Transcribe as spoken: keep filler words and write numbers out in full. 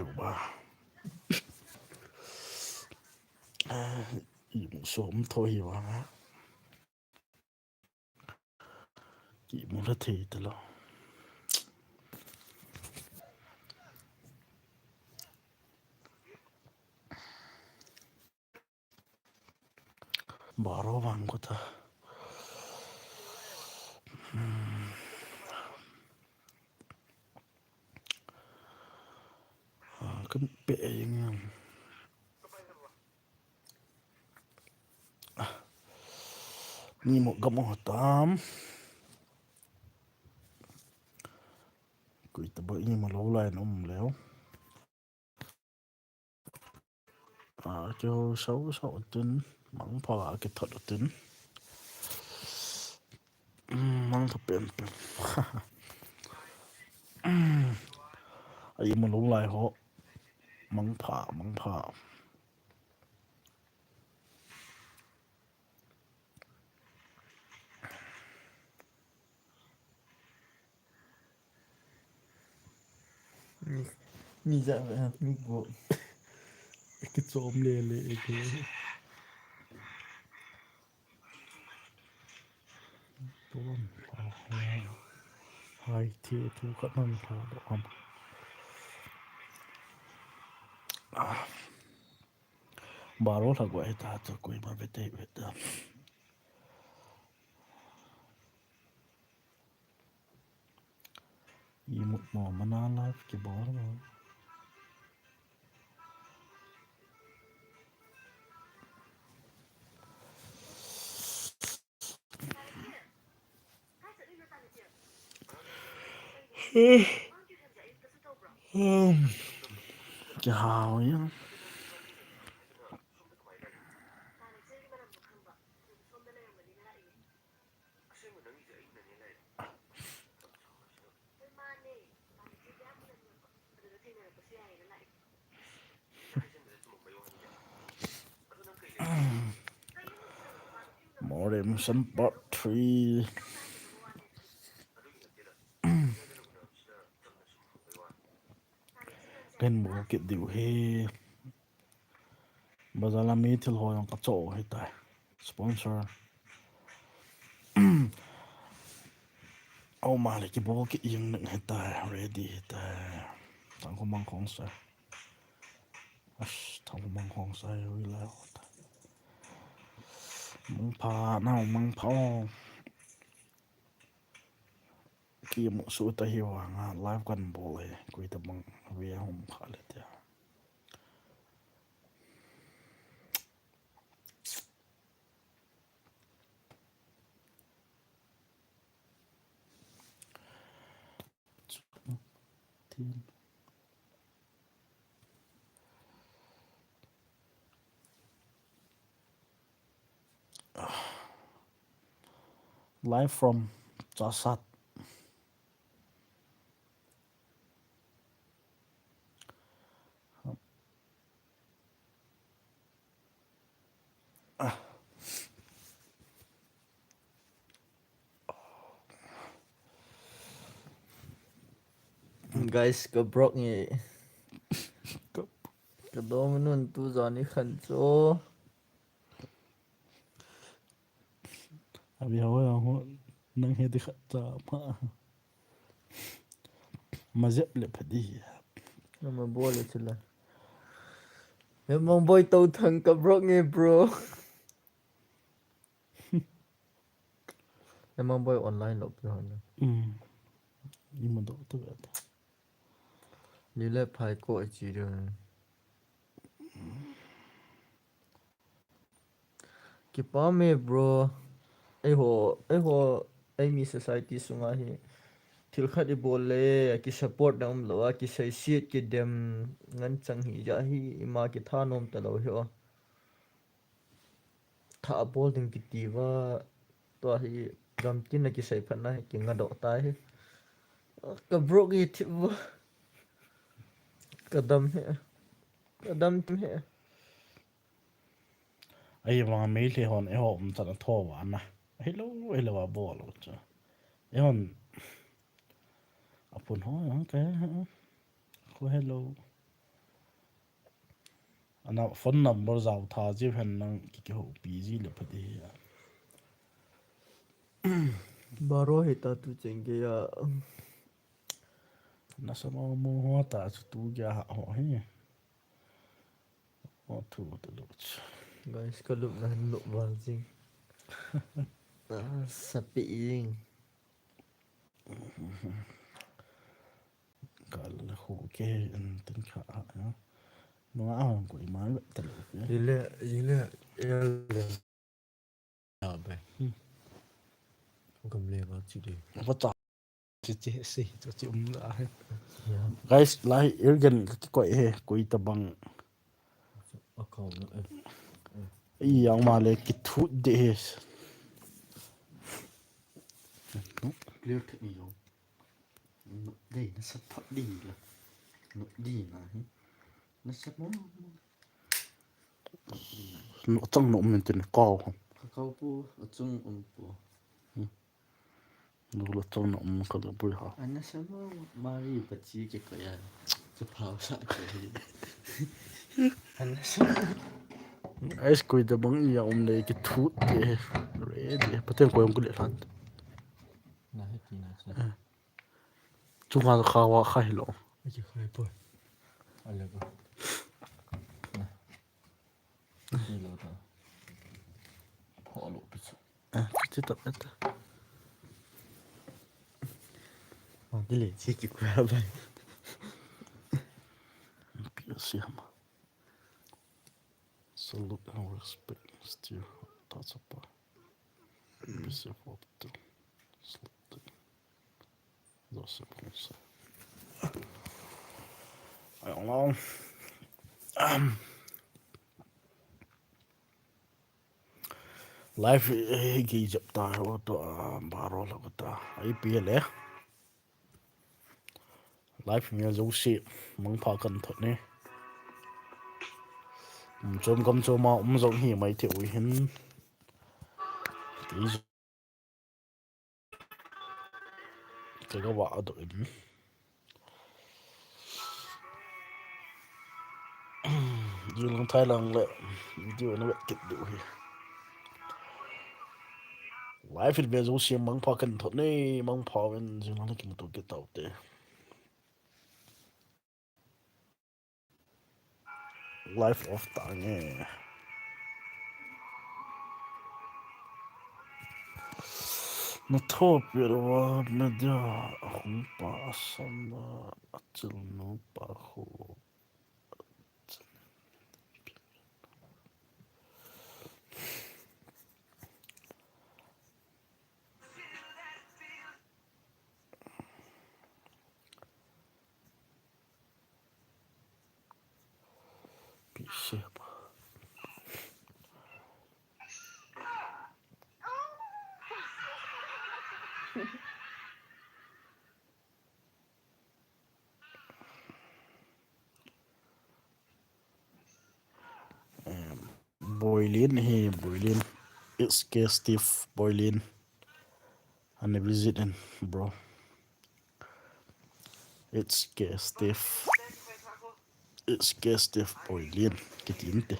ba. Ah, i som tho hi ba. Ki mu la thei ta lo. Baro vang ko ta. Hmm. Ah, kan pe yang yang. Ah. Ni mo gam o tam. Kui ta ba ni mo lo lai nom leo. Ah, kihou sau sau tin, mangpha kithot tin. Mm, mangpha pen pen. Ai, mo lo lai ho. Mangpha, mangpha. Mi, mi ja ve, mi go. Kichom le le, eke. Tuam, ah, hai thi thu khat man tha do am. Ah. Baro lha go ai ta, to koi ma ve te ve ta. Imut mo mana live kibol mo. Um, kihau ya. Morem Sun Part three. Kan bol kit diu hi. Bazar la mi thil ho jong ka cho hi tai. Sponsor. Au ma le kibol kit jing ning hi tai. Ready hi tai. Tang ko mang khong sa. As, tang ko mang khong sa, ui la ho tai. Mangpha, na mangpha. Ki mu su ta hi vang a, live kan bol e, koi ta bang ve hom kha le tia. Tin. Live from Chassad. Guys, ka broke nge. Ka, ka dom nun tu jani khan cho. Abi ho ya ho nang he di khat cha ma. Ma jep le phadi. Nama bol le chila. Hemang boy to thang ka broke nge, bro. Hemang boy online lo pi hon. Mm. Ima do to ya ta. Ni le phai ko chi do. Kipah e, bro. Eiho, eiho, eimi society sunga hi thil khat i bol le, ki support na um lou a, ki seiset, ki dem ngan chang hi ja hi, ima ki thanom ta lou hi o. Tha bol ding kiti va, tua hi gamtin a ki sei phat na hi, ki nga doh ta hi. Ka broke hi thip va. Ka dam hi. Ka dam hi. Ai, vang Meitei hon eiho umchan a tho vana. Hello, hello, a bol u chu. Eihon. A phun ho, okay. Ko hello. Na phone number jao tha ji hen lang ki, kihoupi ji le pha ding hi. Baro hita tu cheng kei a. Nasa mama ho ta chu tu kei a ha ho hi. O thu ta lo chu. Guys, ka lup na lup val jing. Ah, sapi jing. Kal khu ke an tin kha ha, ha. Nunga hong ko ima ta lo ke. Ile, ile, ile. Abe. Hmm. Gam le ba chi de. Ba ta. Chi chi si, chi chi um la he. Ya. Guys, lai irgen ka kikoi he, koi tabang. Account na, eh. I yang ma le kithut de he. Clear thei ni lo. No, dei, nasa thot di la. No, di na hi. Nasa mo. No, chang no, um, tin kau. Ka kau pu, achung um pu. Hmm. No, la chang no, um, ka la pui ha. Ana sa mo, mari pa chi ke ko ya. Chu phao sa ke hi. Ana sa. Ice koi tabang i ya um le kithut de. Re de. Pateng koi um ko le lan. Na he ti na sa. Eh. Chunga kha wa kha hi lo. Achi khai po. Ale ko. Na. Hi lo ta. Pho lo pi chu. Ah, chi ta ta. Ah, dile chi ki ku ba. Pi si ama. Salute and respect, Mister Tatsapa. Be safe out there. Salute. That's a promise. I don't know. Um, life, eh, ki jap ta, wo to, ah, baro lo ta. I P L, eh. Life mi jouse mangpha kan thot ne. Um, chom kam chom a um jong hi mai thei u hin. Kei jong, kei ga va a do in. Jing lang thai lang le, video na vet kit diu hi. Live in ve jouse mangpha kan thot ne, mangpha ven jing lang kimuto kit tau te. Live off ta nge. Na thopi ro media hung pa asam na achil nu pa khu. Pi sep. Em, Boilin hi, Boilin. It's K Steve Boilin. And a visit in, bro. It's K Steve. It's K Steve Boilin. Kitin te.